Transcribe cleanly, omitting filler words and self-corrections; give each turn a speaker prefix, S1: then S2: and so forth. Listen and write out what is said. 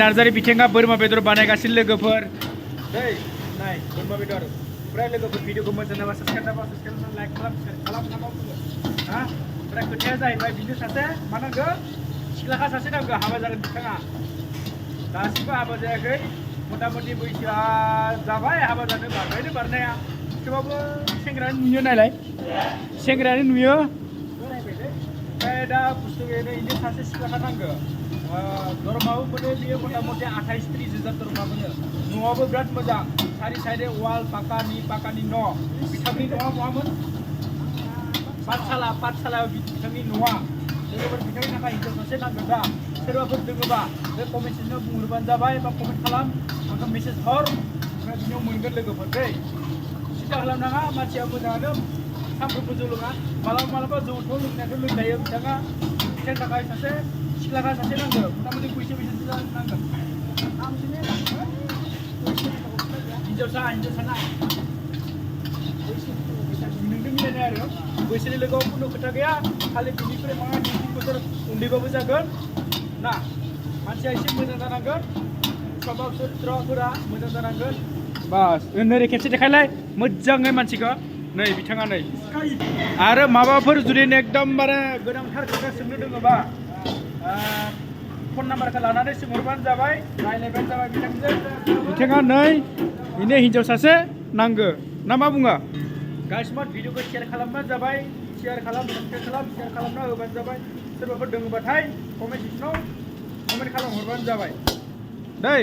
S1: नार्जारी बिथाङा बोरमा बेदर बानायगासिनो लोगोफोर दै नाय बोरमा बेदर ओमफ्राय लोगोफोर भिडिअखौ मोजां नामा साबस्क्राइब खालाम लाइक खालाम शेयार खालाम ना मा बुङो हा ओमफ्राय खोथाया जाहैबाय बिनो सासे मा नांगौ सिख्लाखा सासे नांगौ हाबा जागोन बिथाङा दासिमबो हाबा जायाखै मथा मथि बैसोआ जाबाय हाबा जानो बारबायनो बारनाया थेवबाबो सेंग्रायानो नुयो नालाय सेंग्रायानो नुयो ओमफ्राय दा बुस्थु बेनो इनो सासे सिख्लाखा नांगौ दरमाबो मोनो बियो मथा मथि 28-30 दरमा मोनो न'आबो बिराद मोजां सारि साइडे वाल पाकानि न' बिथांनि न'आ बहामोन पाठशाला बिथांनि न'आ लोगोफोर बिथांनि थाखाय हिनजाव सासे नांगौ दा सोरबाफोर दोङोबा बे कमेन्ट सेक्सनाव बुंहरबानो जाबाय बा कमेन्ट खालाम आंखौ मेसेज हर ओमफ्राय बिनियाव मोनगोन लोगोफोर दै सिन्था खालामनाङा मानसिया मोजाङानो सानफ्रोमबो जौ लोङा मालाबा जौथ' लोंनायाथ' लोंजायो बिथाङा बिथांनि थाखाय सासे सिख्लाखा सासे नांगौ मथा मथि बैसो नांगोन हिन्जावसा ना नोंजों मिलायनाय आरो बैसोनि लोगोआव खुनु खोथा गैया खालि बिनिफ्राय 5-10 बोसोर उन्दैबाबो जागोन ना मानसिया एसे मोजां जानांगोन स्वभाब चरित्रफोरा मोजां जानांगोन बास नै खेबसे देखायलाय मोजाङै मानसिखौ नै बिथाङा नै आरो माबाफोर जुदि एकदमबारे गोनांथार खोथा सोंनो दङबा फन नाम्बारखौ लानानै सोंहरबानो जाबाय रायज्लायबानो जाबाय बिथाङा नै बेनो हिन्जाव सासे नांगौ ना मा बुङो गासिबो भिडिअखौ शेयार खालामबानो जाबाय शेयार खालामना होबानो जाबाय सोरबाफोर दङबाथाय कमेन्ट सेक्सनाव कमेन्ट खालामहरबानो जाबाय दै